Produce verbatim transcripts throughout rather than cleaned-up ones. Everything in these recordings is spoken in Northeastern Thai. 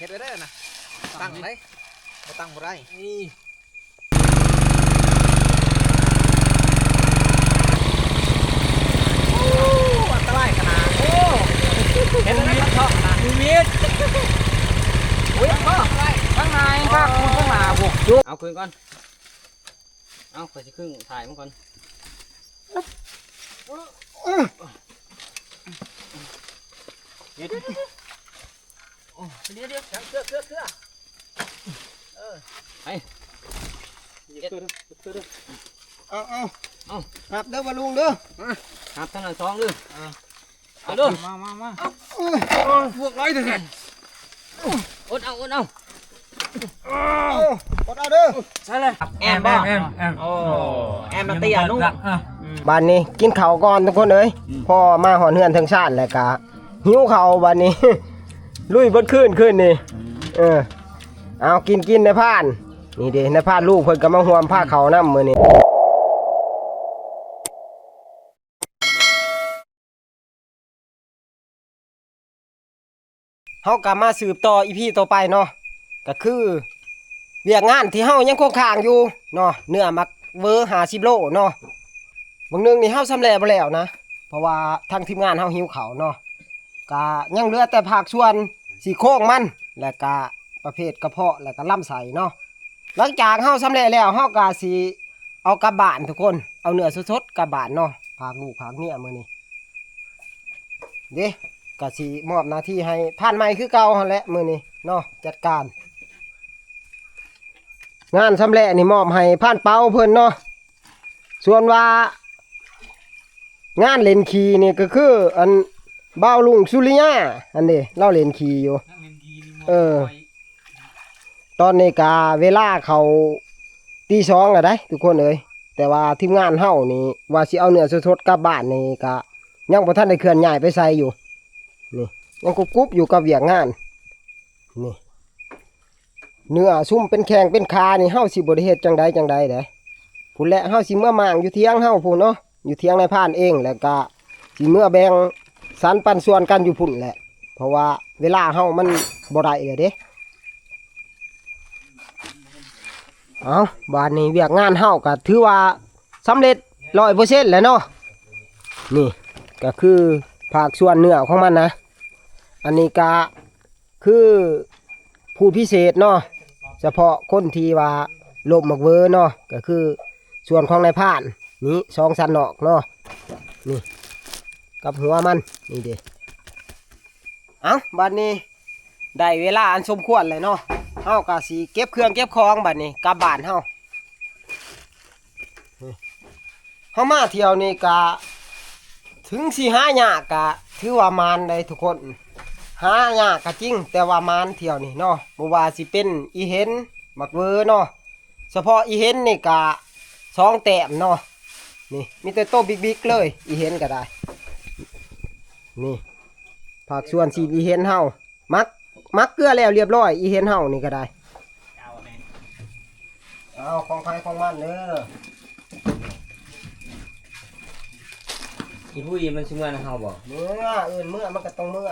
เฮ็ดได้นะ ตั้งได้ บ่ตั้งบ่ได้ นี่ โอ้ อันตรายขนาด โอ้ เห็นไหมครับ มีมีด อุ้ย ข้างใน ข้างใน ข้างหน้า โอ้ เอาคืนก่อน เอา ข้อยสิครึ่งถ่ายมันก่อน เดี๋ยว เดี๋ยว เดี๋ยว เดี๋ยว เดี๋ยว เดี๋ยว เดี๋ยว เออ ไป เอา เอา เอา ครับเด้อ บ่าลุงเด้อ มา ครับ ทั้งนั้นสองเด้อ เออ เอาเด้อ มา มา มา พวกร้อยเด้อ อดเอา อดเอา เอา อดเอาเด้อ ใช่เลย แอมบ่ แอม แอม โอ้ แอมมาเตี้ยนุ่ม อ่ะ บาดนี้กินข้าวก่อนทุกคนเอ้ย อืม พอมาฮอดเฮือนเทิงซานแล้วกะหิวข้าวบาดนี้ ลุยเบิดคืนคืนนี้ อืม เออ เอากินกินนายพราน นี่เด้ นายพรานลูกเพิ่นก็มาร่วมพาข้าวนำมื้อนี้ เฮาก็มาสืบต่อ อีพี ต่อไปเนาะ ก็คือเวียกงานที่เฮายังคงค้างอยู่เนาะ เนื้อหมากเวอห้าสิบโลเนาะ บางหนึ่งนี่เฮาชำแหละบ่แล้วนะ เพราะว่าทางทีมงานเฮาหิวข้าวเนาะ ก็ยังเหลือแต่ภาคส่วนซี่โครงมัน และก็ประเภทกระเพาะ และก็ลำไส้เนาะ หลังจากเฮาชำแหละแล้ว เฮาก็สิเอากลับบ้านทุกคน เอาเนื้อสดๆกลับบ้านเนาะ ฝากลูกฝากเมียมื้อนี้ เด้ ก็สิมอบหน้าที่ให้พรานใหม่คือเก่าหั่นแหละมื้อนี้เนาะ จัดการ งานชำแหละนี่มอบให้พรานเปาเพิ่นเนาะ ส่วนว่างานเล่นขี้นี่ก็คืออันบ่าวลุงสุริยา อันนี้ลาวเล่นขี้อยู่ เออ ตอนนี้ก็เวลาเข้าตีสองแล้วเด้ทุกคนเอ้ย แต่ว่าทีมงานเฮานี่ว่าสิเอาเนื้อสดๆกลับบ้านนี่ก็ยังบ่ทันได้เคลื่อนย้ายไปไสอยู่ นี่ ยังกุบๆอยู่กับเวียกงาน นี่ เนื้อซุ่มเป็นแข้งเป็นขานี่เฮาสิบ่ได้เฮ็ดจั่งใดจั่งใดเด้ พุ้นแหละ เฮาสิเมือหม่างอยู่เถียงเฮาพุ้นเนาะ อยู่เถียงนายพรานเอง แล้วก็สิเมือแบ่งสรรปันส่วนกันอยู่พุ้นแหละ เพราะว่าเวลาเฮามันบ่ได้แล้วเด้ เอา บาดนี้เวียกงานเฮาก็ถือว่าสำเร็จร้อยเปอร์เซ็นต์แล้วเนาะ นี่ก็คือภาคส่วนเนื้อของมันนะ อันนี้ก็คือผู้พิเศษเนาะ เฉพาะคนที่ว่าลบหมากเวอเนาะ ก็คือส่วนของนายพราน นี่สองสันนอกเนาะ นี่ กับหัวมัน นี่เด้ เอ้า บัดนี้ได้เวลาอันสมควรแล้วเนาะ เฮาก็สิเก็บเครื่องเก็บของบัดนี้กลับบ้านเฮา เฮามาเที่ยวนี่ก็ถึงสิหายากก็ถือว่าหมานได้ทุกคน หายากก็จริง แต่ว่าหมานเที่ยวนี่เนาะ บ่ว่าสิเป็นอีเห็น หมากเวอเนาะ เฉพาะอีเห็นนี่ก็สองแต้มเนาะ นี่มีแต่โตบิ๊กๆเลย อีเห็นก็ได้ นี่ ภาคส่วนสีอีเห็นเฮา หมัก หมักเกลือแล้วเรียบร้อย อีเห็นเฮานี่ก็ได้ เอาของไผของมันเด้อ อีผู้อีมันสิเมือนะเฮาบ่ เมือ เอิ้นเมือมันก็ต้องเมือ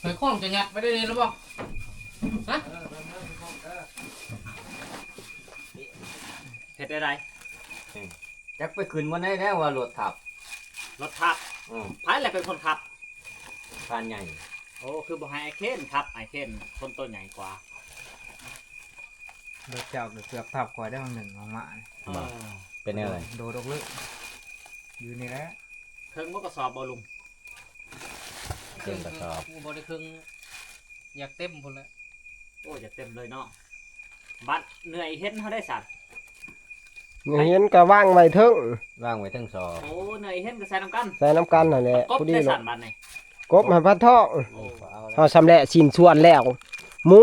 หอยโข่งจะยัดไว้ได้เลยหรือเปล่า ฮะ เฮ็ดได้ได จักไปขึ้นบ่ได้แล้วว่ารถทับ รถทับ อืม ไผแหละเป็นคนขับ พรานใหญ่ โอ้ คือบ่ให้ไอ้เคนขับ ไอ้เคนคนตัวใหญ่กว่า รถเจ้าก็เกือบทับข่อยได้บางหนึ่งของหมาเนี่ย เออ เป็นแนวใด โดดออกเลย อยู่นี่แหละ เครื่องบ่กระสอบบ่ลุง เครื่องกระสอบ บ่ได้เครื่อง อยากเต็มพุ้นแหละ โอ้ อยากเต็มเลยเนาะ บัดเหนื่อยเห็นเฮาได้สัตว์ เหนื่อยเห็นก็วางไว้เทิง วางไว้เทิงสอบ โอ้ เหนื่อยเห็นก็ใส่น้ำกัน ใส่น้ำกันนั่นแหละ กบ พอดี ได้ เลย สัตว์บัดนี่ กบให้พัดท้อง โอ้ เอาละ เฮาชำแหละชิ้นส่วนแล้ว หมู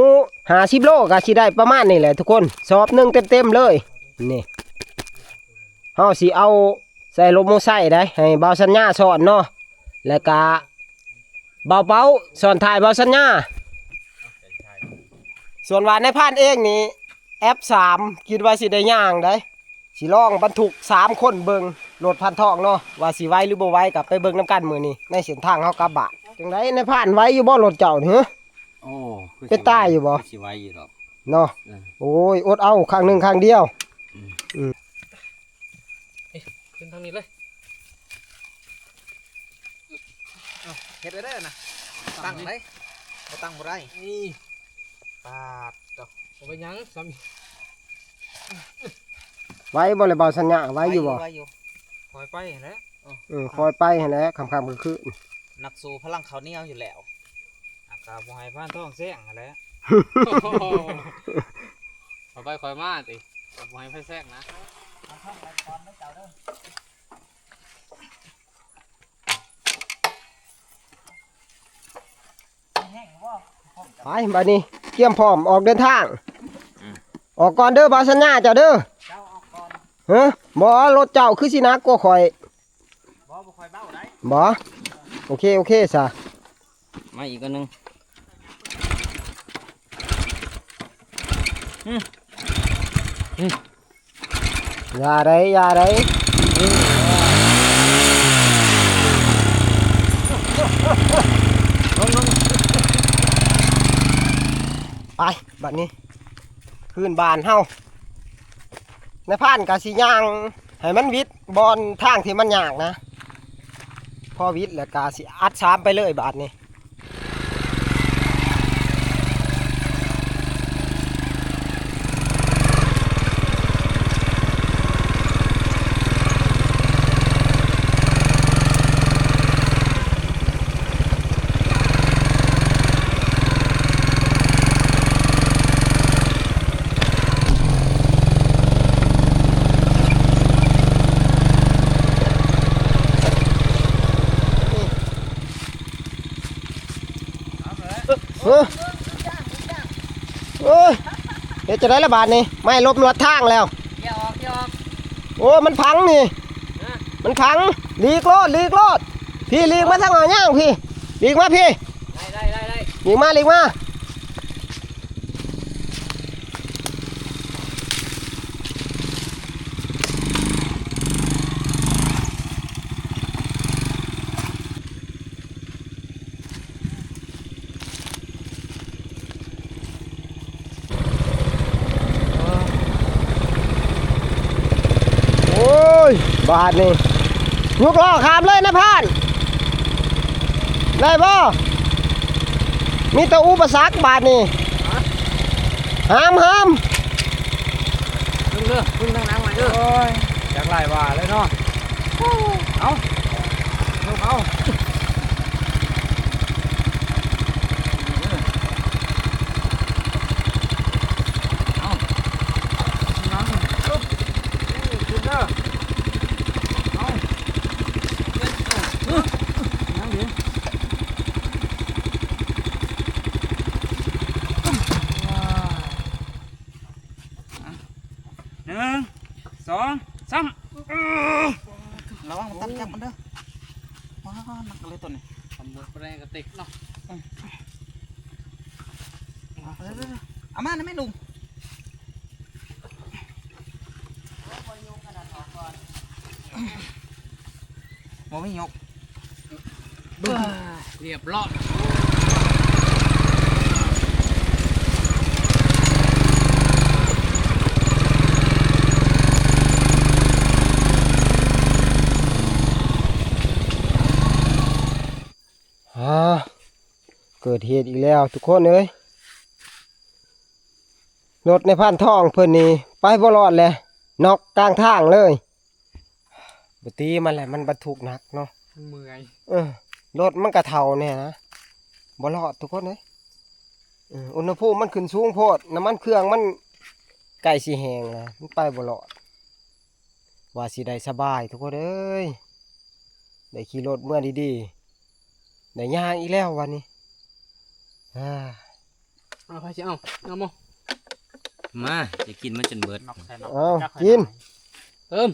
ห้าสิบโลก็สิได้ประมาณนี้แหละทุกคน สอบหนึ่งเต็มๆเลย นี่ เฮาสิเอาใส่รถมอไซค์ได้ ให้บ่าวสัญญาสอนเนาะ แล้วก็บ่าวเปาสอนถ่ายบ่าวสัญญา ส่วนว่านายพรานเองนี่ แอปสาม คิดว่าสิได้ย่างได้ สิลองบรรทุกสามคนเบิ่ง รถพันทองเนาะ ว่าสิไหวหรือบ่ไหว ก็ไปเบิ่งนำกันมื้อนี้ ในเส้นทางเฮากลับบ้าน จั่งใด๋ นายพราน ไหวอยู่บ่รถเจ้านี่ ฮะ? โอ้ คือ เป็นตาอยู่บ่ คือสิไหวอยู่ดอก เนาะ เออ โอ้ย อดเอา ข้างหนึ่งข้างเดียว อืม อืม เอ๊ะ ขึ้นทางนี้เลย เอา เฮ็ดไว้เด้อนะ ตั้งเลย บ่ตั้งบ่ได้ นี่ ปาดดอก บ่เป็นหยัง ซ้ำ ไหวบ่ล่ะบ่าวสัญญา ไหวอยู่บ่ ไหวอยู่ ไหวอยู่ ค่อยไปหั้นแหละ เออ ค่อยไปหั้นแหละ ค่ำๆ คืนๆ นักสู้พลังข้าวเหนียวอยู่แล้ว อ่ะ ก็บ่ให้พานทองแซงหั้นแหละ ค่อยไปค่อยมาติ ก็บ่ให้ไผแซงนะ ไป บัดนี้ เตรียมพร้อมออกเดินทาง อืม ออกก่อนเด้อ บ่าวสัญญา เจ้าเด้อ เจ้าออกก่อน ฮะ บ่ รถเจ้าคือสิหนักกว่าข่อย บ่ บ่ค่อยเบาได้ บ่ โอเค โอเคซะ มาอีกอันหนึ่ง อืม อืม อย่าได้ อย่าได้ ลง ลง ไป บัดนี้ คืนบ้านเฮา นายพรานก็สิย่างให้มันวิดบ่อนทางที่มันยากนะ พอวิดแล้วก็สิอัดสามไปเลยบาดนี้ เฮ้ย เฮ้ย เฮ็ดจั่งใด๋ละบาดนี้ ไม้ลบหนวดทางแล้ว เกียร์ออก เกียร์ออก โอ้ มันพังนี่ ฮะ มันพัง หลีกโลด หลีกโลด พี่หลีกมาทางหน้าย่างพี่ หลีกมาพี่ ได้ ได้ ได้ ได้ หลีกมา หลีกมา โอ้ย บาดนี้ ยกล้อข้ามเลยนายพราน ได้บ่ มีแต่อุปสรรคบาดนี้ หาม หาม เบิ่งเด้อ เบิ่งทางหลังไว้เด้อ โอ้ย อยากไล่ว่าเลยเนาะ เอา ยกเอา เอา นั่ง ปึ๊บ ขึ้นเด้อ เอา นั่งดิ หนึ่ง สอง สาม เออ ระวังมันตัดจับมันเด้อ ว้า หนักเลยตัวนี้ ทำบุญแรงกระติกเนาะ เอามานะแม่ลุง บ่มียก เรียบร้อย อ่า เกิดเหตุอีกแล้วทุกคนเอ้ย รถนายพรานทองเพิ่นนี่ไปบ่รอดแหละ น็อกกลางทางเลย บ่ตีมันแหละ มันบรรทุกหนักเนาะ มันเมื่อย เออ รถมันกะเฒ่าแน่นะ บ่รอดทุกคนเอ้ย เออ อุณหภูมิมันขึ้นสูงโพด น้ำมันเครื่องมันใกล้สิแห้งแล้ว มันไปบ่รอด ว่าสิได้สบายทุกคนเอ้ย ได้ขี่รถเมือดีๆ ได้ย่างอีกแล้ววันนี้ อ่า เอา ไผสิเอา เอาบ่ มา จะกินมันจนเบิด เอา กิน เติม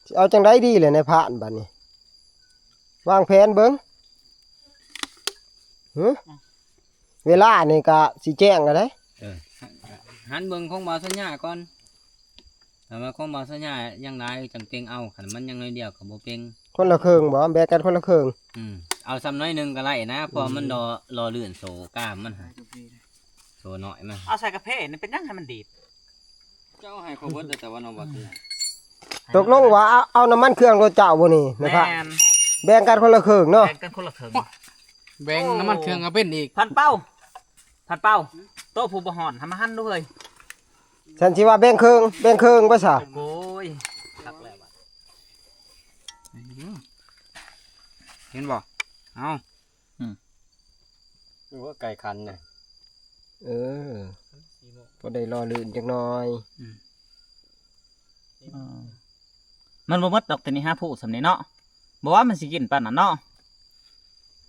สิเอาจั่งใด๋ดีแหละนายพรานบัดนี้ วางแผนเบิ่ง หึ เวลานี่กะสิแจ้งแล้วเด้ เออ หันเบิ่งของบ่าวสัญญาก่อน แต่ว่าของบ่าวสัญญายังหลาย จั่งเต็งเอา คันมันยังน้อยเดียวก็บ่เต็ง คนละครึ่งบ่ แบ่งกันคนละครึ่ง อืม เอาส่ำน้อยหนึ่งก็ได้นะ เพราะมันรอ รอลื่นโซ่กล้ามมันหั่น โซ่น้อยมัน เอาใส่กระเพาะนี่เป็นหยังให้มันดีด เจ้าให้ข้อยเบิดแต่ว่าน้องบ่เชื่อ ตกลงว่าเอา เอาน้ำมันเครื่องรถเจ้าบ่นี่นะครับ แม่น แบ่งกันคนละครึ่งเนาะ แบ่งกันคนละครึ่ง แบ่งน้ำมันเครื่องก็เป็นอีก พันเป้า พันเป้า โต๊ะผู้บ่ฮ้อน ทำมาหั่นดูเฮ้ย ฉันสิว่าแบ่งครึ่ง แบ่งครึ่งบ่ซะ โอ้ย คักแล้วบัด เห็นบ่ เอา อืม โอ้ ไก่ขันน่ะ เออ พอได้รอลื่นจักหน่อย อืม อ่า มันบ่หมดดอก แต่นี่หาผู้ส่ำนี้เนาะ บ่ว่ามันสิกินปานนั้นเนาะ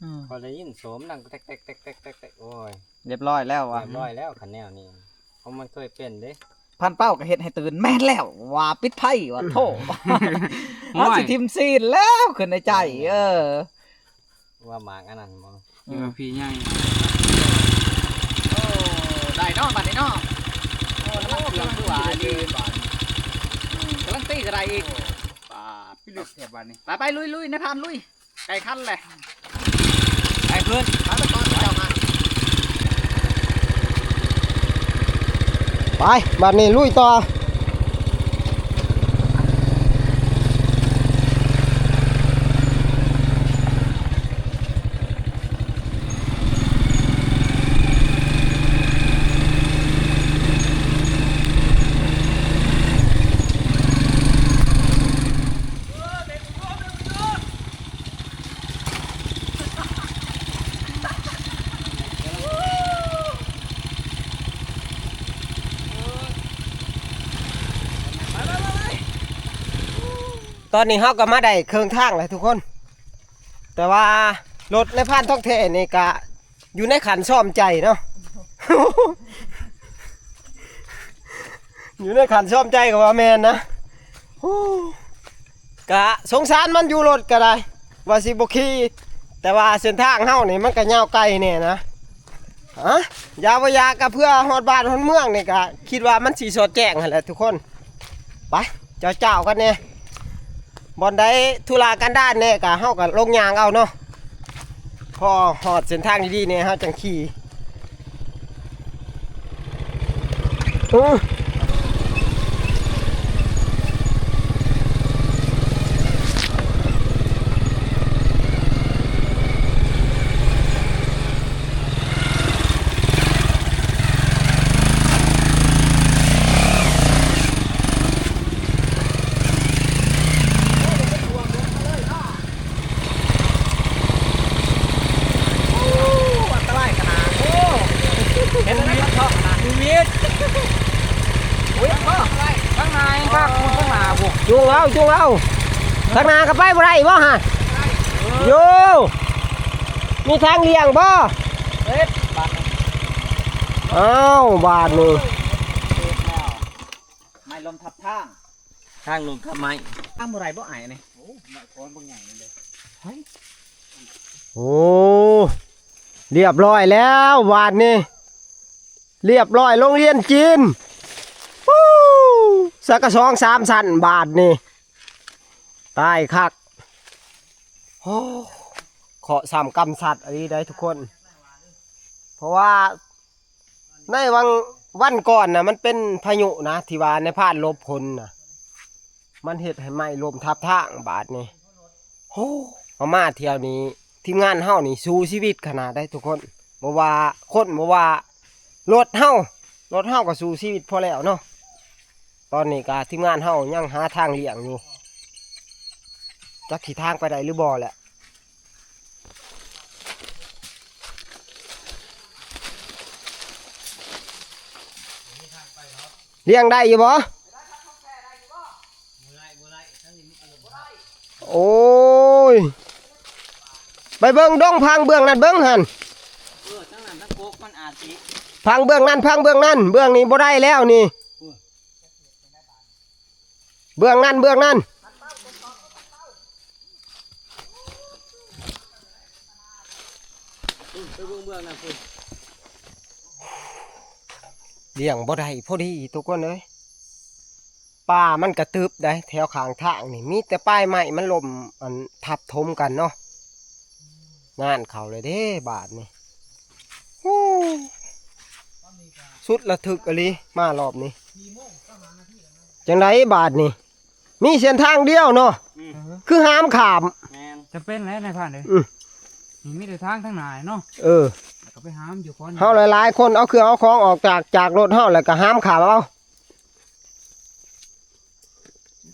อืม พอได้ยินโสมดังแต๊กๆๆๆๆ โอ้ย เรียบร้อยแล้วว่ะ เรียบร้อยแล้ว คันแนวนี้ เพราะมันเคยเป็นเด้ พันเป้าก็เฮ็ดให้ตื่น แม่นแล้ว ว่าปิดไฟ ว่าโธ่ โอ้ย เฮาสิถิ่มซีนแล้ว ขึ้นในใจ เออ ว่าหมากอันนั้นบ่ เออ พี่ใหญ่ โอ้ ได้เนาะ บัดนี้เนาะ โอ้ น้ำมันเครื่องคือว่าดี กำลังตีก็ได้อีก ปาด พี่ลึกแถบบัดนี้ ไปๆ ลุยๆ นายพรานลุย ไก่ขันแหละ ไปเพิ่น ไปไปก่อน เจ้ามา ไป บัดนี้ลุยต่อ ตอนนี้เฮาก็มาได้ครึ่งทางแล้วทุกคน แต่ว่ารถนายพรานทองแท้นี่ก็อยู่ในขั้นซ่อมใจเนาะ อยู่ในขั้นซ่อมใจก็ว่าแม่นนะ โอ้ กะสงสารมันอยู่รถก็ได้ ว่าสิบ่ขี่ แต่ว่าเส้นทางเฮานี่มันก็ยาวไกลแน่นะ ฮะ อย่าบ่อย่าก็เพื่อฮอดบ้านฮอดเมืองนี่ก็คิดว่ามันสิสอดแจ้งหั่นแหละทุกคน ไป เจ้าๆกันแน่ บ่อนใดธุระกันดารแน่ก็เฮาก็ลงย่างเอาเนาะ พอฮอดเส้นทางดีๆแน่เฮาจั่งขี่ เออ โอ้ อันตรายขนาด โอ้ เห็นแล้วก็ชอบขนาด ชีวิต อุ้ย ข้างในภาคคุณข้างหน้าบุก จุงเอา จุงเอา ข้างหน้าก็ไปบ่ได้บ่ฮะ โย มีทางเลี่ยงบ่ เอ็ด บาด อ้าว บาดนี่ เอ็ดแล้ว ไม้ล้มทับทาง ทางล้มทับไม้ ทางบ่ได้บ่อ้ายนี่ โอ้ ไม้ค้อนบ่ใหญ่เลย เฮ้ย โอ้ เรียบร้อยแล้วบาดนี้ เรียบร้อยโรงเรียนจีน ปู๊ สักกะสองสามชั้นบาดนี้ ตายคัก โอ้ เคราะห์ซ้ำกรรมสัตว์อันนี้ได้ทุกคน เพราะว่า ในวัง วันก่อนน่ะ มันเป็นพายุนะ ที่ว่านายพรานหลบฝนน่ะ มันเฮ็ดให้ไม้ล้มทับทางบาดนี้ โอ้ เอามาเที่ยวนี้ ทีมงานเฮานี่สู้ชีวิตขนาดได้ทุกคน บ่ว่าคน บ่ว่ารถเฮา รถเฮาก็สู้ชีวิตพอแล้วเนาะ ตอนนี้ก็ทีมงานเฮายังหาทางเลี่ยงอยู่ จักสิทางไปได้หรือบ่แหละ เลี่ยงได้อยู่บ่ โอ้ย ไปเบิ่งดงพังเบื้องนั่นเบิ่งหั่น เออ ทั้งนั้นทั้งโคกมันอาจสิ พังเบื้องนั่น พังเบื้องนั่น เบื้องนี้บ่ได้แล้วนี่ เออ เบื้องนั่น เบื้องนั่น เออ ไปเบิ่งเบื้องนั่นพุ้น เลี่ยงบ่ได้พอดีทุกคนเอ้ย ไป ป่ามันกระตึบได้แถวข้างทางนี่ มีแต่ปลายไม้มันล้มอันทับถมกันเนาะ งานเขาเลยเด้บาดนี่ ฮู้ สุดระทึกอีหลีมารอบนี้ จังไดบาดนี่ มีเส้นทางเดียวเนาะ อืม คือห้ามข้าม แม่น จะเป็นแล้วนายพรานเด้อ อืม นี่มีแต่ทางทางหน้าเนาะ เออ แล้วก็ไปหามอยู่ก่อน เฮาหลายๆคนเอาเครื่องเอาของออกจาก จากรถเฮา แล้วก็ห้ามข้ามเอา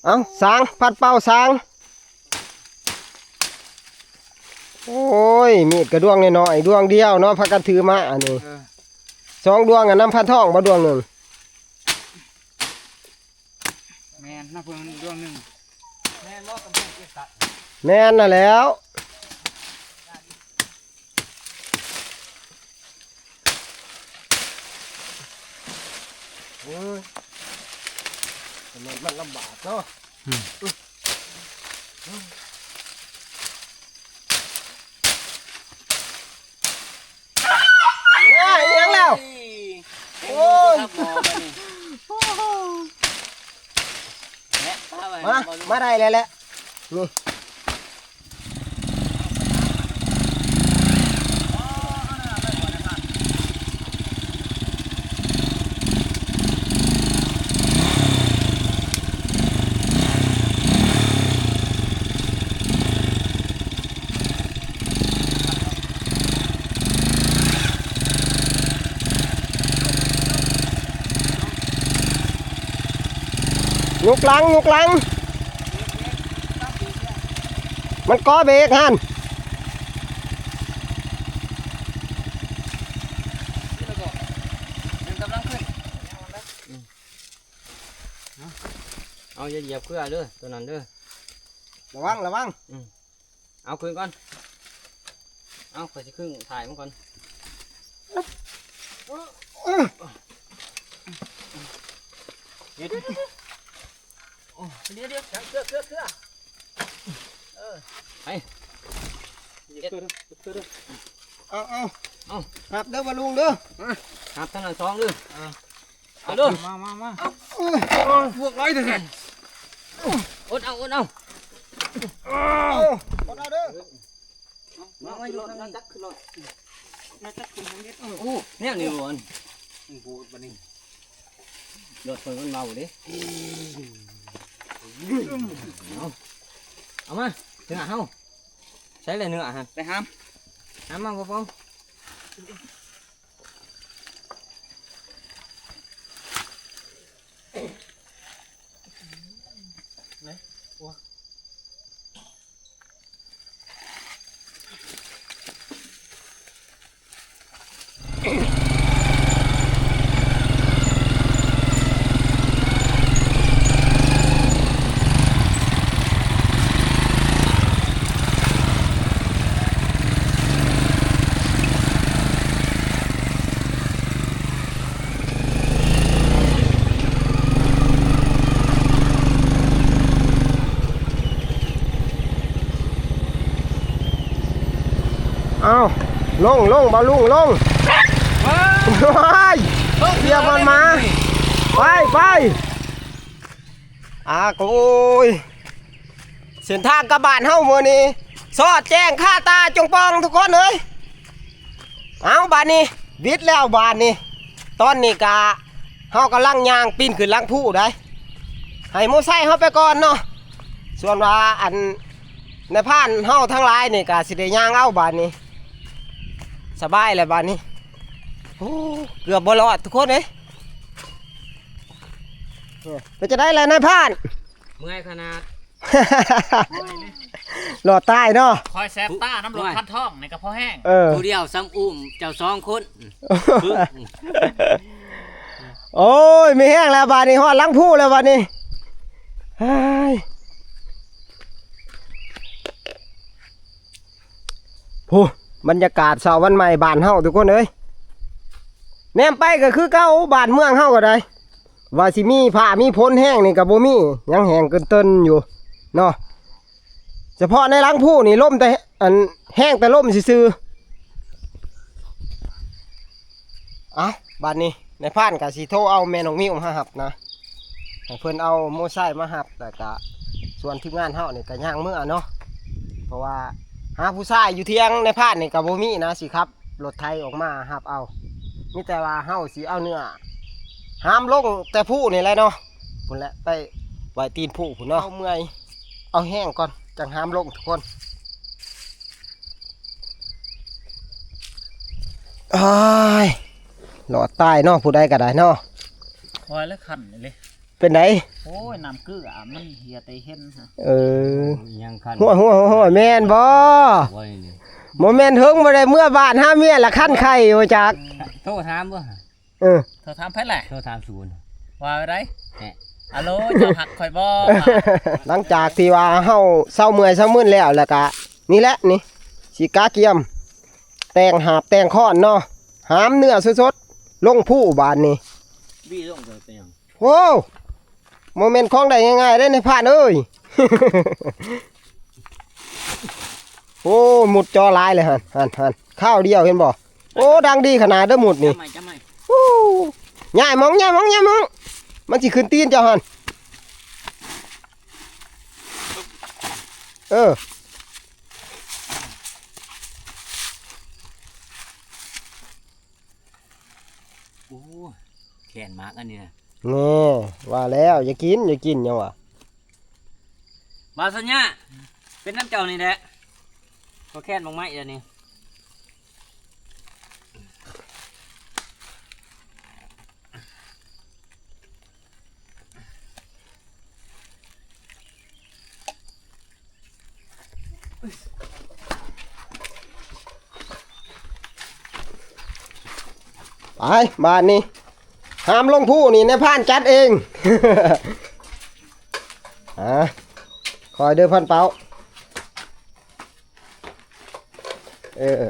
เอาสาง พัดเป่าสาง โอ้ย มีดกระดวงน้อยๆ ดวงเดียวเนาะ พากันถือมาอันนี้ เออ สองดวงอะ นำพันทองบ่ดวงหนึ่ง แม่นนะเพิ่นดวงหนึ่ง แม่นบ่กำแพงเก็บตัด แม่นน่ะแล้ว โอ้ย แต่มัน มันลำบากเนาะ อืม เนี่ย อีหยังแล้ว โอ้ย ครับหมอมานี่ แหะ พาไป มา หาหมอดู มาได้แล้วแหละ นี่ ยกหลัง ยกหลัง มันก่อเบรกหั่น เอาอย่าเหยียบเครือเด้อ ตัวนั้นเด้อ ระวัง ระวัง อืม เอาขึ้นก่อน เอา ข้อยสิขึ้นถ่ายมันก่อน เดี๋ยว เดี๋ยว เดี๋ยว เดี๋ยว เดี๋ยว เครือ เครือ เครือ เออ ไป เอา เอา เอา ครับเด้อ บ่าลุงเด้อ ครับทั้งนั้นสองเด้อ อ่า เอาเด้อ มา มา มา เอ้ย พวกร้อยเด้อ อดเอา อดเอา เอา อดเอาเด้อ มา มาอยู่ทางนี้ จักขึ้นรถ มาจักขึ้นทางนี้ โอ้ แนวนี้บ่อน โอ้โห บัดนี้ รถเพิ่นมันเบาเด้ เอา เอามา เนื้อเฮา ใส่เลยเนื้อหั่น ไปหาม หามมา เบาๆ เอา ลง ลง บ่าลุง ลง ว้าย เสียบมันมา ไป ไป อ่า โอ้ย เส้นทางกลับบ้านเฮามื้อนี้ สอดแจ้งคาตาจงปองทุกคนเอ้ย เอา บาดนี้ วิดแล้วบาดนี้ ตอนนี้กะ เฮากำลังย่างปีนขึ้นหลังภูได้ ให้หมู่ไซเฮาไปก่อนเนาะ ส่วนว่าอัน นายพรานเฮาทั้งหลายนี่กะสิได้ย่างเอาบาดนี้ สบายแล้วบาดนี้ โอ้ เกือบบ่รอดทุกคนเอ้ย เป็นจั่งใด๋ล่ะนายพราน เมื่อยขนาด รอดตายเนาะ คอยแสบตาน้ำรถคันทองนี่ก็พอแห้ง เออ ผู้เดียวซ้ำอุ้มเจ้าสองคน โอ้ย มีแฮงแล้วบาดนี้ ฮอดหลังภูแล้วบาดนี้ เฮ้ย โห บรรยากาศเช้าวันใหม่บ้านเฮาทุกคนเอ้ย แนมไปก็คือเก่า บ้านเมืองเฮาก็ได้ ว่าสิมีฟ้ามีฝนแฮงนี่ก็บ่มี ยังแห้งเกินเตินอยู่เนาะ เฉพาะในหลังภูนี่ลมแต่ อัน แฮงแต่ลมซื่อๆ อ่ะ บาดนี้นายพรานก็สิโทรเอาแม่น้องมิวมาหับนะ ให้เพิ่นเอาโมอไซค์มารับ แล้วก็ส่วนทีมงานเฮานี่ก็ย่างเมือเนาะ เพราะว่าหาผู้ชายอยู่เถียงในพานนี่ก็บ่มีนะ สิขับรถไถออกมารับเอา มีแต่ว่าเฮาสิเอาเนื้อหามลงแต่ภูนี่แหละเนาะ พุ้นแหละ ไปไว้ตีนภูพุ้นเนาะ เอาเมื่อย เอาแฮงก่อน จั่งหามลงทุกคน อ้าย รอดตายเนาะ ผู้ใดก็ได้เนาะ คอยแล้วคันเลย เป็นได โอ้ย น้ำเกลือมันเหียแต่เห็นฮะ เออ ยังคัน หัว หัว หัว หัว แม่นบ่ โอ้ย นี่ บ่แม่นเฮิงบ่ได้เมือบ้านหาเมียละคันไข่บ่จัก โทรถามบ่ เออ โทรถามไผแหละ โทรถามศูนย์ ว่าได แหะ ฮัลโหล เจ้าฮักข่อยบ่ หลังจากที่ว่าเฮาเซาเมื่อยเซามึนแล้ว แล้วก็นี่แหละนี่ สิกะเกียม แต่งหาบแต่งค้อนเนาะ หามเนื้อสดๆ ลงภูบาดนี้ บี้ลงเลยเป็นหยัง โอ้ บ่แม่นของได้ง่ายๆเด้ในพานเอ้ย โอ้ มุดจอหลายเลยหั่น หั่น หั่น คาวเดียวเห็นบ่ โอ้ ดังดีขนาดเด้อมุดนี่ จับใหม่ จับใหม่ โอ้ ย้ายหม่อง ย้ายหม่อง ย้ายหม่อง มันสิขึ้นตีนเจ้าหั่น เออ โอ้ แขนมากอันนี้นะ แน่ ว่าแล้ว อย่ากิน อย่ากินหยังวะ บาสัญญา เป็นน้ำเจ้านี่แหละ ก็แค่นมองไม้เดี๋ยวนี้ ไป บาดนี้ หามลงภูนี่ นายพรานจัดเอง อ่า คอยเด้อพันเปา เออ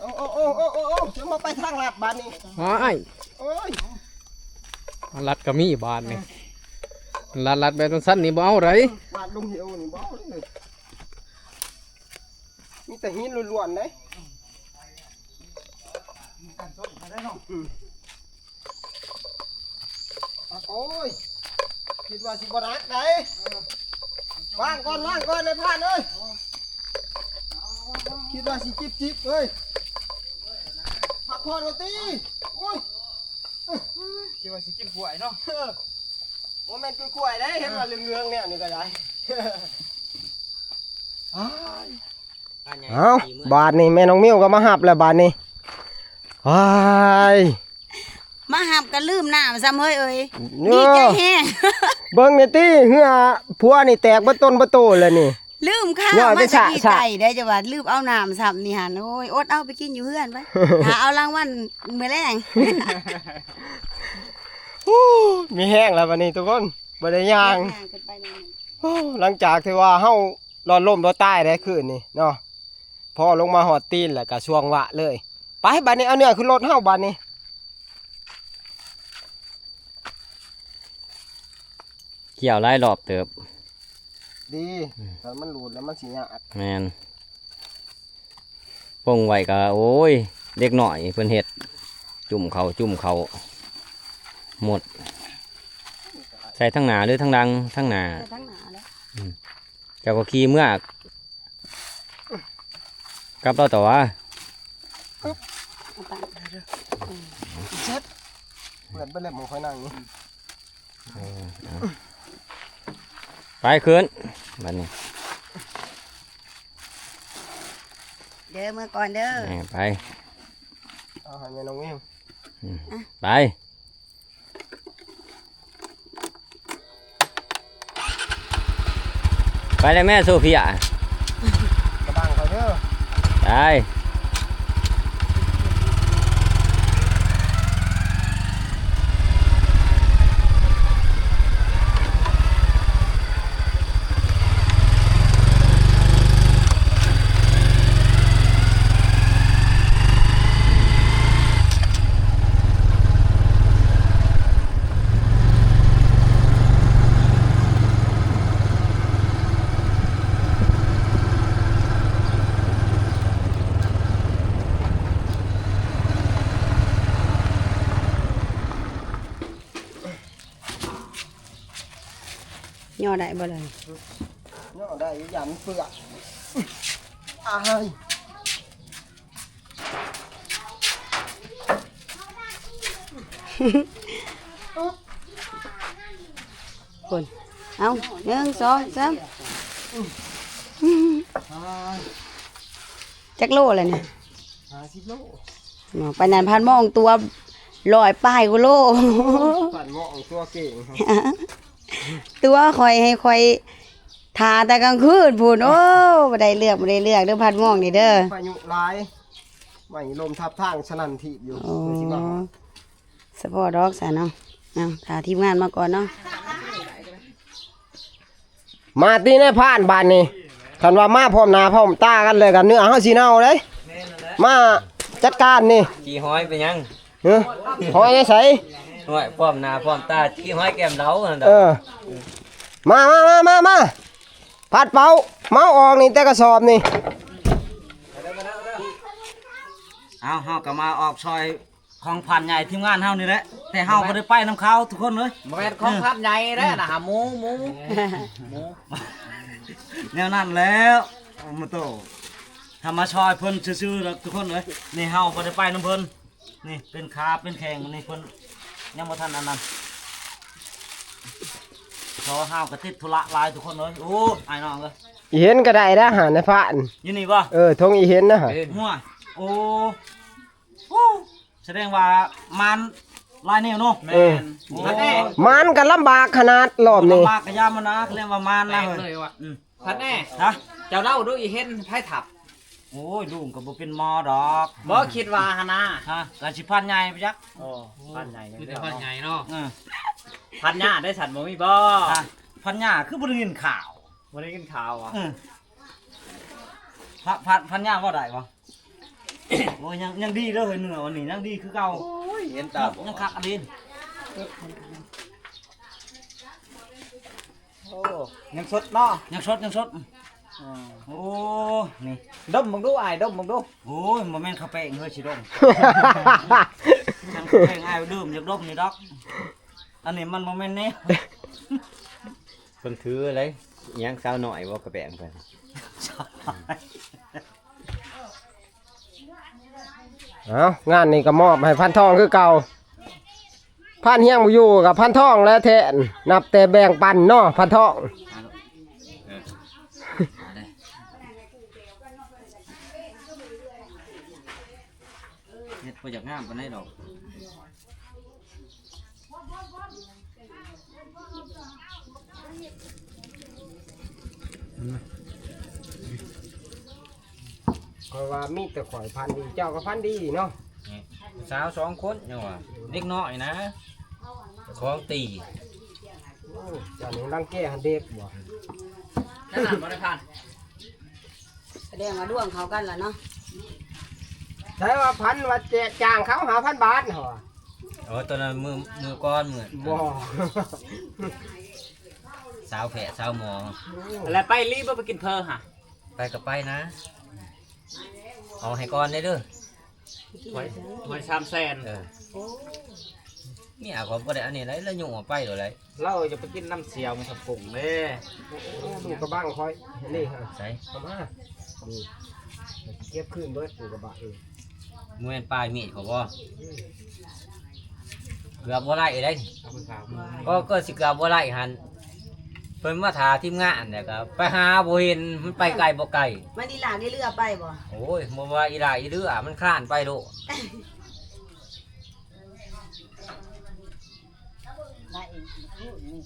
โอ้ โอ้ โอ้ โอ้ โอ้ โอ้ จะมาไปทางลัดบาดนี้ อ้าย โอ้ย ลัดก็มีบาดนี่ ลัด ลัดแบบสั้นๆนี่บ่เอาได๋ ลัดลงเหวนี่บ่เอาเลย มีแต่หินล้วนๆเด้ อืม โอ้ย คิดว่าสิบ่หนักได๋ วางก่อน วางก่อน นายพรานเอ้ย คิดว่าสิจิบๆเอ้ย พักผ่อนก่อนติ โอ้ย คิดว่าสิกินกล้วยเนาะ เออ บ่แม่นกล้วยๆเด้ เห็นว่าเหลืองๆเนี่ยนี่ก็ได้ อ้าย เอ้า บาดนี้แม่น้องมิวก็มาฮับแล้วบาดนี้ อ้าย มาฮับก็ลืมน้ำซ้ำเฮ้ยเอ้ย เนาะ ดีใจแฮง เบิ่งนี่ติ เฮือผัวนี่แตกเบิดต้นเบิดโตแล้วนี่ ลืมข้าว ย้อนไป มาแต่ สะ ดีใจ สะ ได้จะว่าลืมเอาน้ำซ้ำนี่หั่น โอ้ย อดเอาไปกินอยู่เฮือนไป หาเอารางวัลมื้อแลง โอ้ มีแฮงแล้วบาดนี้ทุกคน บ่ได้ย่าง ย่างขึ้นไปนั่น โอ้ หลังจากที่ว่าเฮารอดล่มรอดตายได้คืนนี้เนาะ พอลงมาฮอดตีนแล้วก็สวงวะเลย ไป บาดนี้เอาเนื้อขึ้นรถเฮาบาดนี้ เกี่ยวหลายรอบเติบ ดี อืม ถ้ามันหลุดแล้วมันสิยาก แม่น ปงไว้ก็ โอ้ย เด็กน้อยเพิ่นเฮ็ด จุ่มเขา จุ่มเขา หมด ใส่ทั้งหน้าหรือทั้งหลัง ทั้งหน้า ใส่ทั้งหน้าแล้ว อืม เจ้าก็ขี่เมือก กลับเราต่อวะ เอาไป เช็ด เปื้อนไปเลยหมองข้อยนั่งนี่ เออ เอา ไปขึ้น บัดนี้ เด้อ เมือก่อนเด้อ เออ ไป เอาให้แม่น้องวิว อืม ไป ไป ไปเลยแม่โซเฟีย กระบังเขาเด้อ ไป ย่อได้บ่เลย ย่อได้อยู่ ย่านมันเปื้อน อ้าย คน เอา หนึ่ง สอง สาม อ้าย จักโลเลยเนี่ย ห้าสิบโล เนาะ ไปนั่นพันมองตัวร้อยปลายกว่าโล พันมองตัวเก่ง ตัวข่อยให้ข่อยทาแต่กลางคืนพู้น โอ้ บ่ได้เรื่อง บ่ได้เรื่องเด้อพันมองนี่เด้อ พายุหลาย ไม่ลมทับทางสนั่นถีบอยู่ โอ้ เพื่อสิมาฮอด สะพอดอกซะเนาะ เอา ถ้าทีมงานมาก่อนเนาะ มาตีในพานบานนี่ คันว่ามาพร้อมหน้าพร้อมตากันเลยกัน เนื้อเฮาสิเน่าเด้ มาจัดการนี่ ขี้ห้อยเป็นหยัง เฮ้ย ห้อยในไส ห้อยพร้อมหน้าพร้อมตา ขี้ห้อยแก้มเดาหั่นดอก เออ มา มา มา มา มา พัดเป่า เมาออกนี่แต่กระสอบนี่ เอา เฮาก็มาออกซอย ของพันใหญ่ทีมงานเฮานี่แหละ แต่เฮาบ่ได้ไปนำเขาทุกคนเลย บ่แม่นของพันใหญ่เด้อนะ หาหมู หมู หมู แนวนั้นแล้ว มาโต ถ้ามาซอยเพิ่นซื่อๆดอกทุกคนเลย นี่เฮาบ่ได้ไปนำเพิ่น นี่เป็นขาเป็นแข้ง นี่เพิ่นยังบ่ทันอันนั้น เพราะว่าเฮาก็ติดธุระหลายทุกคนเลย โอ้ อ้ายน้องเอ้ย อีเห็นก็ได้นะ หาในพาน อยู่นี่บ่ เออ ทงอีเห็นนะ เอ้ย หัว โอ้ โอ้ แสดงว่ามานหลายแนวเนาะ เออ แม่น โอ้ มานก็ลำบากขนาดรอบนี้ ลำบากกะยามันนะ เรียกว่ามานนะ แปลกเลยว่ะ อืม พัดแน่ ฮะ เจ้าเล่าดูอีเห็นไผทับ โอ้ย ลุงก็บ่เป็นหมอดอก บ่คิดว่าหั่นนะ ฮะ ก็สิพันใหญ่ไปจัก โอ้ พันใหญ่ มีแต่พันใหญ่เนาะ เออ พันหญ้าได้สันบ่มีบ่ ฮะ พันหญ้าคือบ่ได้ยินข่าว บ่ได้ยินข่าวอ่ะ เออ พะ พัน พันหญ้าเว้าได้บ่ โอ้ย ยัง ยังดีเด้อเฮ้ย เนื้อวันนี้ยังดีคือเก่า โอ้ย เห็นตาบ่ ยังคักอันนี้ โอ้ ยังสดเนาะ ยังสด ยังสด อ่า โอ้ นี่ ดมมึงดูอ้าย ดมมึงดู โอ้ย บ่แม่นข้าวแป้งเฮ้ย สิดม ข้าวแป้งอ้ายดื่ม อยากดมนี่ดอก อันนี้มันบ่แม่นแนว เพิ่นถืออะไร อิหยังสาวน้อยบ่ กระแปงเพิ่น เอา งานนี้ก็มอบให้พันทองคือเก่า พันเฮียงบ่อยู่กับพันทองแล้วแทน นับแต่แบ่งปันเนาะ พันทอง เอาลูก เออ เอาเลย เฮ็ดบ่อยากงามปานใดดอก ข้อยว่ามีแต่ข้อยพันดี เจ้าก็พันดีเนาะ นี่ สาวสองคนยังว่า เด็กน้อยนะ ของตี โอ้ เจ้านี่รังแกหันเด็กบ่ นั่นน่ะบ่ได้พัน แสดงว่าดวงเขากันล่ะเนาะ ใช่ว่าพันว่าแจกจ้างเขาห้าพันบาทเหรอ โอ้ ตอนนั้นมือ มือก่อน มือ บ่ สาวแพะสาวหมอ แล้วไปลีบ่ไปกินเพอฮะ ไปก็ไปนะ เอาให้ก่อนได้เด้อ หวย หวยสามแสน เออ เมียเขาบ่ได้อันนี้เลย แล้วยุ่งออกไปเลย เราจะไปกินน้ำเสียวมันสับปงเด้ โอ้ ดูกระบังคอย นี่ฮะ ใส่ เอามา นี่ เก็บคืนเบิดดูกระบะเอง แม่นปลายมีดเขาบ่ เกือบบ่ได้เด้ เอาไปฝากมัน ก็ ก็สิเกือบบ่ได้หั่น เพิ่นมาถาทีมงานเนี่ยก็ไปหาบ่เห็น มันไปไกลบ่ไกล มันอีหลาได้เรือไปบ่ โอ้ย บ่ว่าอีหลาอีเรือ มันคลานไปโลด ได้อีกคู่หนึ่ง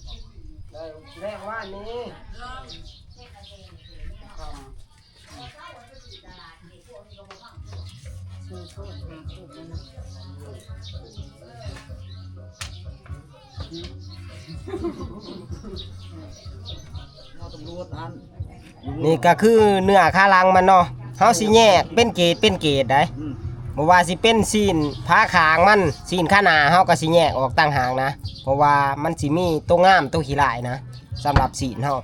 ได้แรกว่านี้ นี่ก็คือเนื้อขาหลังมันเนาะ เฮาสิแยกเป็นเกรดเป็นเกรดได้ อืม บ่ว่าสิเป็นซี้นขาข้างมัน ซี้นขาหน้า เฮาก็สิแยกออกต่างหากนะ เพราะว่ามันสิมีตัวงามตัวขี้ร้ายนะ สำหรับซี้นเฮา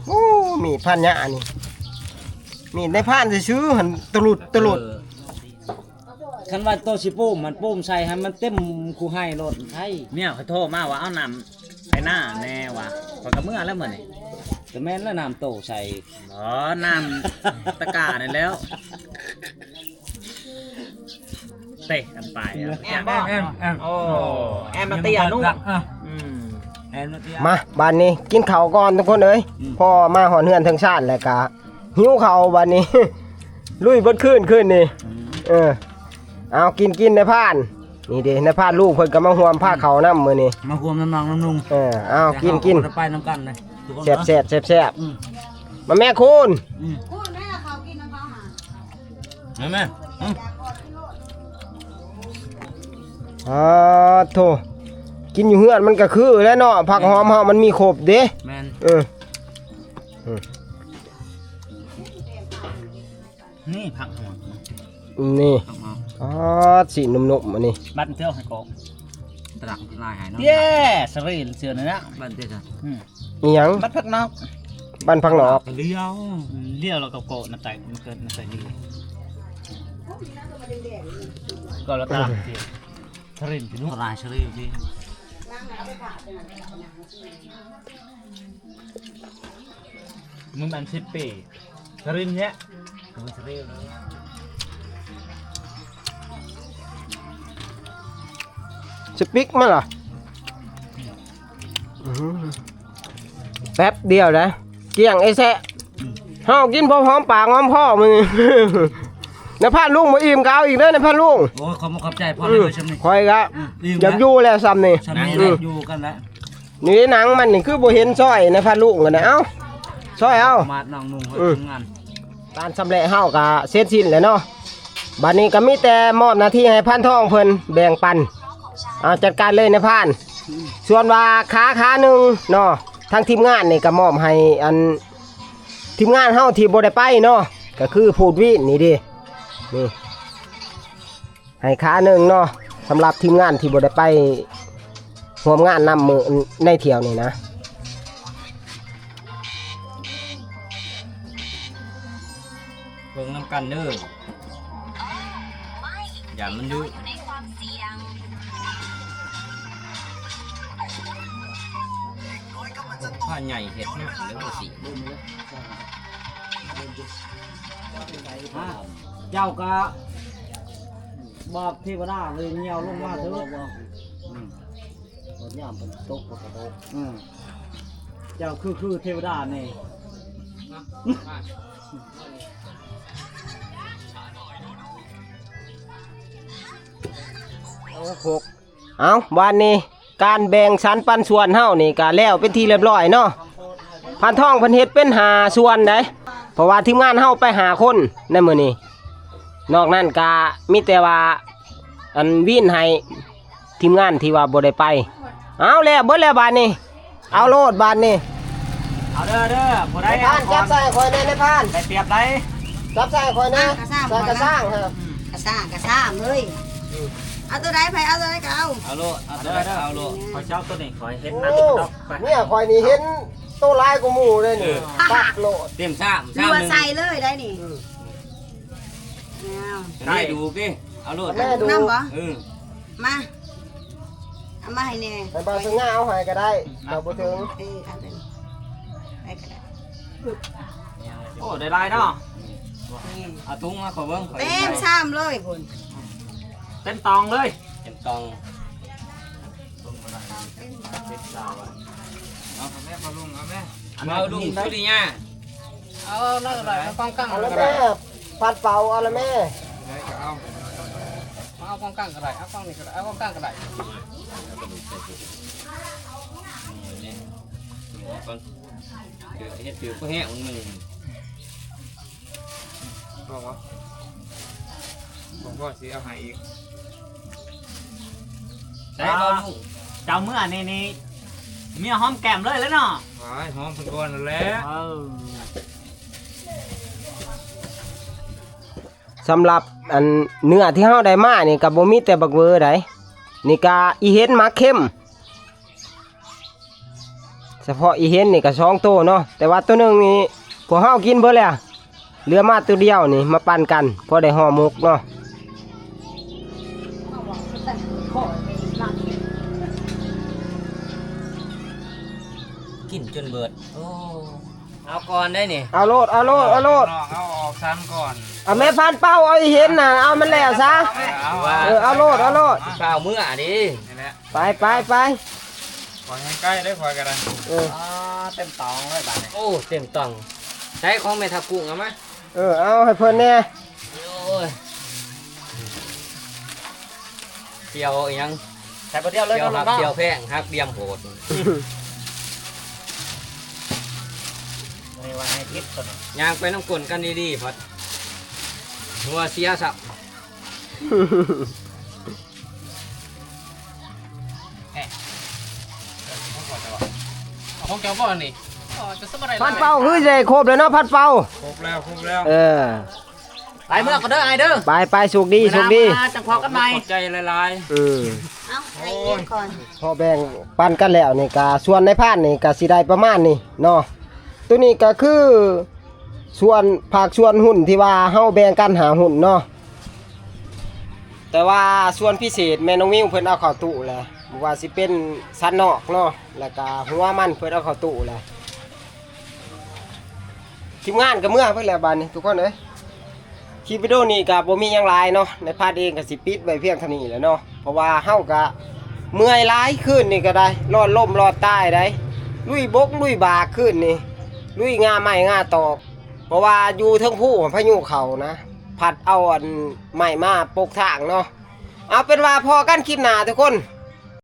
โอ้ มีดพันยะอันนี้ มีดในพรานซื่อๆ หั่นตะลุดตะลุด เออ คันว่าโตสิปูม มันปูมใส่ให้มันเต็มคูไฮโลดไทย เมียเขาโทรมาว่าเอาน้ำใส่หน้าแน่วะ ข้อยก็เมือแล้วมื้อนี้ ก็แม่นแล้วน้ำโตใส่ อ๋อ น้ำตะกร้านั่นแล้ว เตะกันไปอะ แอมบ่ แอม แอม โอ้ แอมมาเตียนุ่ง อ่ะ อืม แอมมาเตีย มา บาดนี้กินข้าวก่อนทุกคนเอ้ย อืม พอมาฮอดเฮือนเทิงซานแล้วก็หิวข้าวบาดนี้ ลุยเบิดคืนคืนนี้ อืม เออ เอากินกินนายพราน นี่เด้ นายพรานลุงเพิ่นก็มาร่วมพาข้าวนำมื้อนี้ มาร่วมนำน้องนำนุ่ง เออ เอากินกิน ไปนำกันเลย ทุกคน แซ่บแซ่บแซ่บแซ่บ อืม มาแม่คุณ อืม คุณแม่เขากินน้ำเขาหา แม่แม่ อืม อ่า โถ กินอยู่เฮือนมันก็คือแล้วเนาะ ผักหอมเฮามันมีครบเด้ แม่น เออ อืม นี่ผักหอม นี่ ผักหอม อ๋อ สีนุ่มๆ อันนี้ บัดเทื่อให้กอง ตลาดลายหายเนาะ เย้ สรีเสือเนื้อ บัดเทื่อจ้ะ อืม อีหยัง บัดผักนอก บ้านผักนอก เลี้ยว เลี้ยวแล้วก็โกะน้ำใส มันเกิดน้ำใสดี ก็แล้วตามเสีย สรินพี่นุ๊ก ตลาดสรินพี่ มึงอันสิบปี สรินเนี่ย สรินเลย สปิกมาล่ะ อื้อหือ แป๊บเดียวนะ เกลี้ยงไอ้แซะ เฮากินพอหอมปากหอมคอมื้อนี้ นายพรานลุงบ่อิ่มก็เอาอีกเด้อนายพรานลุง โอ้ย ขอบคุณขอบใจพ่อ อืม เลยช่ำนี้ ข้อยก็ อืม อิ่ม อยากอยู่แล้วซ้ำนี่ ช่ำนี้ อืม อยู่กันแล้ว นี่หนังมันนี่คือบ่เห็นซอยนายพรานลุงกันนะ เอ้า ซอยเอา มาดน้องนุ่งเพิ่น อืม ทำงาน การชำแหละเฮาก็เสร็จสิ้นแล้วเนาะ บัดนี้ก็มีแต่มอบหน้าที่ให้พรานทองเพิ่นแบ่งปัน เอาจัดการเลยนายพราน ส่วนว่าขาขาหนึ่งเนาะ ทางทีมงานนี่ก็มอบให้อัน ทีมงานเฮาที่บ่ได้ไปเนาะ ก็คือพูดวีนนี่เด้ นี่ ให้ขาหนึ่งเนาะ สำหรับทีมงานที่บ่ได้ไปร่วมงานนำมื้อในเที่ยวนี้นะ เบิ่งนำกันเด้อ อย่ามันดื้อ ผ้าใหญ่เห็ดเนี่ยหรือว่าสี ฮะ เจ้าก็บอกเทวดาเลยเหี่ยวลงมาเถอะ อืม บ่ยามเพิ่นตกบ่กระโดด อืม เจ้าคือ คือเทวดานี่ โอ้ หก เอา บาดนี้ การแบ่งสรรปันส่วนเฮานี่ก็แล้วเป็นที่เรียบร้อยเนาะ พรานทองเพิ่นเฮ็ดเป็นห้าส่วนได๋ เพราะว่าทีมงานเฮาไปห้าคนในมื้อนี้ นอกนั้นก็มีแต่ว่า อันวีนให้ทีมงานที่ว่าบ่ได้ไป เอาแล้วเบิดแล้วบาดนี้ เอาโลดบาดนี้ เอาเด้อ เด้อ บ่ได้ นายพราน เอาก่อน จับใส่ข่อยแน่นายพราน ได้เปรียบได๋ จับใส่ข่อยแน่ กระซ่าง ใส่กระซ่างฮะ กระซ่าง กระซ่างเฮ้ย เอาตัวใด ไผเอาตัวใดก็เอา เอาโลด เอาตัวใดก็เอาโลด ขอเจ้าตัวนี้ ขอเห็นหนัง โอ้ ดอกไป เนี่ยข่อยนี่เห็นโตหลายกว่าหมู่เลยนี่ เออ ตัดโลด เต็มซ่าม รัว ซ่ามหนึ่ง ใส่เลยได้นี่ อืม อ้าว ได้ดูสิ เอาโลด แม่ดู นำบ่ เออ มา เอามาให้แน่ ให้บ่าวสง่าเอาให้ก็ได้ เอาบ่ถึง เออ เอาไป ไปก็ได้ โอ้ ได้หลายเนาะ นี่ เอาถุงมาขอเบิ่ง ขอ เต็มซ่ามเลยพุ่น เต็มตองเลย เต็มตอง เอาแม่ พอลุง เอาแม่ อันนั้นลุงสุริยา เอานั่นก็ได้ เอากองกลาง เอาละแม่ พัดเป่า เอาละแม่ ได้ก็เอา กล้องกลางก็ได้ เอากล้องนี้ก็ได้ เอากล้องกลางก็ได้ เอากระดูกใส่ถุง นี่ นี่ เอาก่อน เดี๋ยวเฮ็ดถือผู้แห้งหนึ่ง บอกว่า ผมก็สิเอาให้อีก ใส่บ่ลูก เจ้าเมื่อนี่นี่ เมียหอมแก้มเลยแล้วเนาะ หอมเพิ่นก่อนนั่นแหละ เออ สำหรับอันเนื้อที่เฮาได้มานี่ก็บ่มีแต่บักเวอใด นี่ก็อีเห็นหมากเข็ม เฉพาะอีเห็นนี่ก็สองโตเนาะ แต่ว่าตัวหนึ่งนี่พวกเฮากินเบิดแล้ว เหลือมาตัวเดียวนี่มาปั่นกัน พอได้ห่อหมกเนาะ กินจนเบิด โอ้ เอาก่อนได้นี่ เอาโลด เอาโลด เอาโลด น้องเอาออกซ้ำก่อน เอาแม่พันเป้า เอาอีเห็นน่ะ เอามันแล้วซะ เอา เออ เอาโลด เอาโลด ข้าวมื้ออันนี้ นี่แหละ ไป ไป ไป ขอให้ใกล้ได้ขอกันนะ เออ อ่า เต็มตองเลยบาดนี้ โอ้ เต็มตอง ใช้ของแม่ทับกุ้งเอามา เออ เอาให้เพิ่นแน่ โอ้ย เสี่ยวอีหยัง ใส่บ่เดียวเลย เสี่ยว เนาะ หัก ลูกเนาะ เสี่ยวแพง หักเดียมโหด นี่ว่าให้คิดก่อน ย่างไปน้ำกลนกันดีๆ พัด หัวเสียสับ เอาของเจ้าบ่อันนี้ อ๋อ จะสบาย พันเป้าคือได้ครบแล้วเนาะ พันเป้า ครบแล้ว ครบแล้ว เออ ไปเมืองก่อนเด้อ อ้ายเด้อ ไป ไป สุขดี สุขดี เวลามาจังพอกันใหม่ ขอบใจหลายๆ อืม เอา ให้เย็นก่อน พอแบ่งปันกันแล้วนี่ก็ ส่วนนายพรานนี่ก็สิได้ประมาณนี้เนาะ ตัวนี้ก็คือ ส่วน ภาคส่วนหุ้นที่ว่าเฮาแบ่งกันห้าหุ้นเนาะ แต่ว่าส่วนพิเศษแม่น้องมิวเพิ่นเอาเข้าตู้แหละ บ่ว่าสิเป็นสันนอกเนาะ แล้วก็หัวมันเพิ่นเอาเข้าตู้แหละ ทีมงานก็เมือเพิ่นแล้วบาดนี้ทุกคนเอ้ย คลิปวิดีโอนี้ก็บ่มีหยังหลายเนาะ นายพรานเองก็สิปิดไว้เพียงเท่านี้แหละเนาะ เพราะว่าเฮาก็เมื่อยหลาย คืนนี้ก็ได้ รอดล้มรอดตายได้ ลุยบกลุยบากคืนนี้ ลุยงาไม้งาตอก เพราะว่าอยู่เทิงภูพายุเข้านะ พัดเอาอันไม้มาปกทางเนาะ เอาเป็นว่าพอกันคลิปหน้าทุกคน